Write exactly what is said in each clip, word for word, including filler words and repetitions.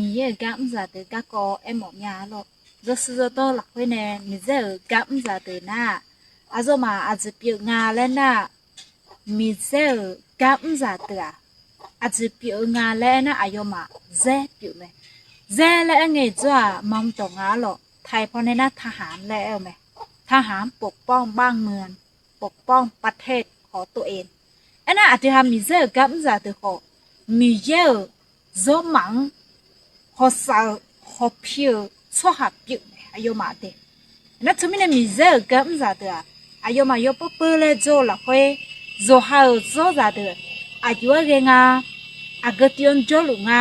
Miqyaer-euq gar mrzaq deuq garkawv aermawf mya-a lor. Yawshuif yawdawr lafkhoer nae Miqyaer-euq gar mrzaq deuq nar-aq, aqyawfmaf aqjeq pyeuf nga laer nar-aq, Miqyaer-euq gar mrzaq deuq-aq, aqjeq pyeuf-eu nga laer aernar, aqyawfmaf zaer pyeuf mae. Zaer laer aer ngae-iq dzawr-aq, maqmr dawq nga-a lor. Taiq pawnae nar ทหาร laer aer-eu mae. ทหาร ปกป้องบ้านเมือง ปกป้องประเทศของตัวเอง Aernar, aqdui ha Miqyaer-euq gar mrzaq deuq khawf, Miqyaer-euq zawrmaf-anr hawsav-eu hawpir-eu tsawrhaq pyeuf mae, aqyawfmaf de. Nar teumirnae Miqyaer-euq gar mrzaq deuq-aq, aqyawfmaf yawpeur peur laer jawr-eu lafkhoer, yawqha-euq zawrzaq deuq aqjox-aer ghae nga, aqgeu tiv-anr jawrluf nga,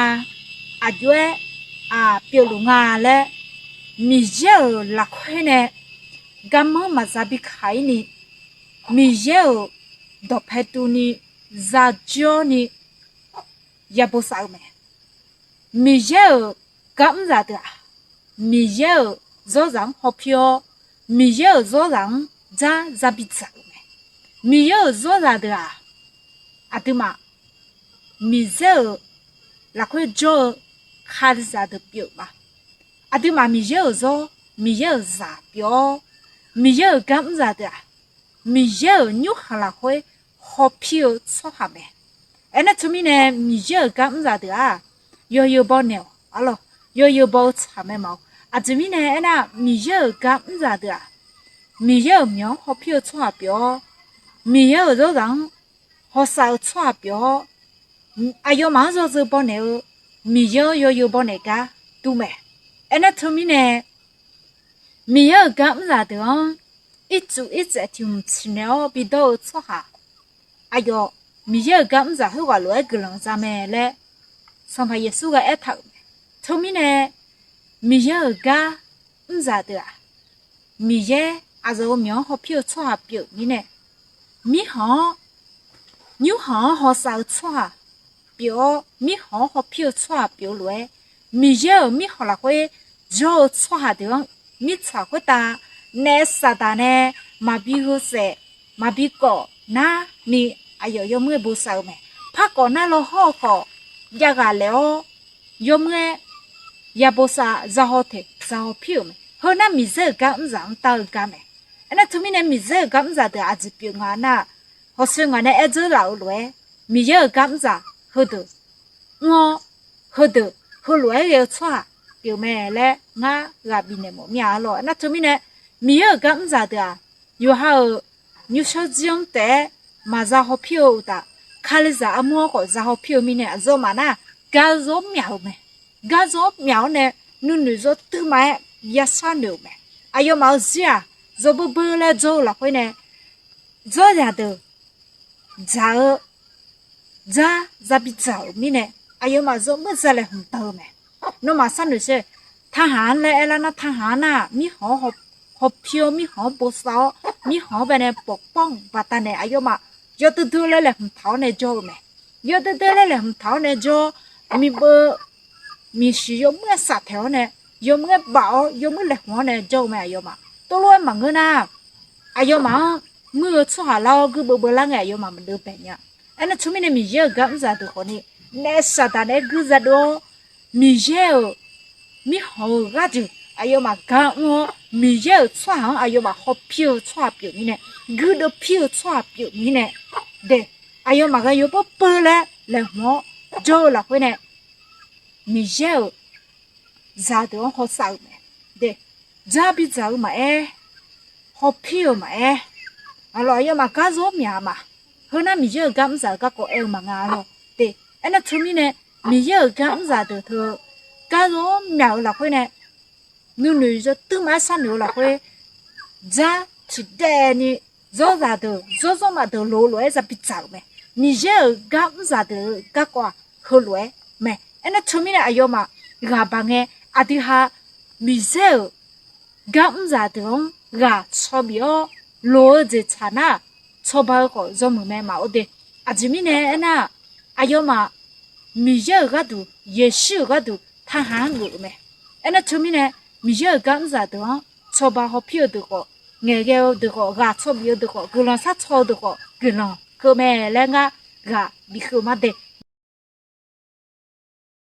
aqjox-aer pyeufluf nga laer, Miqyaer-euq lafkhoer nae garmanr maqza bi kaq-ir ni, Miqyaer-euq dawqpae tuvni, zajawr ni, yabosav-eu mae. Miqyaer-euq gar mrzaq deuq-aq, Miqyaer-euq zawrzaq-anr hawpir-awr, Miqyaer-euq zawrzaq-anr dzar za bidzaq-euq mae. Miqyaer-euq zawrzaq deuq-aq, aqduimaf Miqyaer-euq lafkhoer jawr-eu Kalizaq deuq pyeuf ma. Aqduimaf Miqyaer-euq zawr, Miqyaer-euq zaq pyeuf-awr, Miqyaer-euq gar mrzaq deuq-aq, Miqyaer-euq nymrkhanq lafkhoer hawpir-eu tsawrhaq mae. Aernar teumirnae Miqyaer-euq gar mrzaq deuq-aq, yawzeu bawnaeq-awq arlawq, yawzeu baw-eu tsaq mae mawf-eu. Aqjeq mirnae aernar, Miqyaer-euq gar mrzaq deuq-aq, Miqyaer-euq myawq-anr hawpir-eu tsawrhaq pyeuf-awr, Miqyaer-euq zawrzaq-anr hawsav-eu tsawrhaq pyeuf-awr, aqyawfmaf-anr yawzeu bawnaeq-eu, Miqyaer-anr yawzeu bawnaeq gar dur mae. Aernar teumirnae Miqyaer-euq gar mrzaq deuq-anr ircuf irtsaef tiq hmq ciqnaeq-awr bidawr-eu tsawrhaq, aqyawf Miqyaer-euq gar mrzaq khoerghaq lof-aer guiqlanq za mae laer Sanqpaq Yeqsur ghae aertaq-euq mae. Teumirnae Miqyaer-euq gar mrzaq deuq-aq, Miqyaer aqyawf-euq myawq-anr hawpir-eu tsawrhaq pyeuf mirnae, mirkhanq-anr nymrkhanq-anr hawsav-eu tsawrhaq pyeuf-awr, mirkhanq-anr hawpir-eu tsawrhaq pyeuf-eu lof-aer, Miqyaer-euq mirkhanq lafkhoer jawr-eu tsawrhaq deuq-anr mirtsaq khoertav naef saqdaq nae maqbi heusaef maqbi kawf nar ni, aqyawf yawmuiq-aer bosav-eu mae. Par kawf nar law hawr-eu khawf, jav ghaq laef-awr yawmuiq-aer yabosav zahaw teq zahaw pir-euq mae. Heu nar Miqyaer-euq gar mrzaq-anr dar-eu gar mae. Aernar teumirnae Miqyaer-euq gar mrzaq deuq aqjeq pyeuf nga nar, hawsoe ngaq nae aerdzeur laf-eu lof-aer, Miqyaer-euq gar mrzaq heudeuq mr-awr, heudeuq heulof-aer ghae-eu tsawrhaq pyeuf mae laer ngar ghaq bifnaeq mawf mir-a arlawq. Aernar teumirnae Miqyaer-euq gar mrzaq deuq-aq, yawqha-euq nymrshawr jir-anr taef-aer maqza hawpir-eu uqtaf, Kalizaq armur-anr khawf za hawpir-eu mirnae, aqyawfmaf nar gar zawr myaq-euq mae. Gar zawr myaq-awr nae nuinoeq zawr duima-aer yashar noeq-euq mae. Aqyawfmaf-euq zir-aq, zawr beurbeur laer dzawr-eu lafkhoer nae, dzawrzaq deuq dzaq-eu dzar za bidzaq-euq mirnae, aqyawfmaf zawr muir za laeqhmq taq-eu mae. Nawmaf sharnoeq sher, ทหาร laer aerlar nar, ทหาร nar-aq, mirkhanq-anr hawpir-awr, mirkhanq-anr bosav-awr, mirkhanq-anr bae nae pawqpawr-anr baqdanae aqyawfmaf yawdui dui laer laeqhmq taq-awr nae jawr-eu mae. Yawdui dui laer laeqhmq taq-awr nae jawr-awr, miqbeuv miqshiq yawmuir-aer saftaeq-awr nae, yawmuir-aer baf-awr, yawmuir laeqhmq-awr nae jawr-eu mae. Aqyawfmaf tov lof-aer maqngeur nar, aqyawfmaf-anr muir-eu tsawrhaq lar-awr guirdeuv beular ngae aqyawfmaf maqdeuv bae nya. Aernar teumirnae Miqyaer-euq gar mrzaq deuq khawfni, naef saqdaq naeq-aer guir zadov-awr, Miqyaer-euq mirkhanq-eu gharduq aqyawfmaf gar mr-awr, Miqyaer-euq tsawrhaq-anr aqyawfmaf hawpir-eu tsawrhaq pyeuf mirnae, guirdeuv pir-eu tsawrhaq pyeuf mirnae, de, aqyawfmaf ghae yawbawr peur laer laeqhmq-awr jawr-eu lafkhoer nae, Miqyaer-euq zaqdeuq-anr hawsav-eu mae. De, dzar bidzaq-eu maqaer, hawpir-euq maqaer, aqlawq aqyawfmaf gar zawr myaq-a ma. Heu nar Miqyaer-euq gar mrzaq-eu garkawv aer-eu maqnga lor. De, aernar teumirnae Miqyaer-euq gar mrzaq deuq teu gar zawr myaq-eu lafkhoer nae, nuinoeq yawduima-aer sharnoeq-eu lafkhoer, dzar tiqdaev ni zawrzaq deuq zawrzanr maf deuq loq-eu lof-aer za bidzaq-euq mae. Miqyaer-euq gar mrzaq deuq-eu garkawv-aq heulof-aer mae. Aernar teumirnae aqyawfmaf ghaq baq ngae, aqdui ha Miqyaer-euq gar mrzaq deuq-anr ghaq cawbif-awr loq-eu jeq tsaq nar, cawba-eu khawf yawmuiq mae maqor de. Aqjeq mirnae aernar, aqyawfmaf Miqyaer-euq gharduq, Yeqsur-euq gharduq ทหาร anr geuf-eu mae. Aernar teumirnae Miqyaer-euq gar mrzaq deuq-anr cawba hawpir-eu deuq khawf, ngaeqghae-eu deuq khawf, ghaq cawbif-eu deuq khawf, guiqlanq sharcaw-eu deuq khawf guiqlanq keuv mae laer ngar ghaq bif keuv ma de.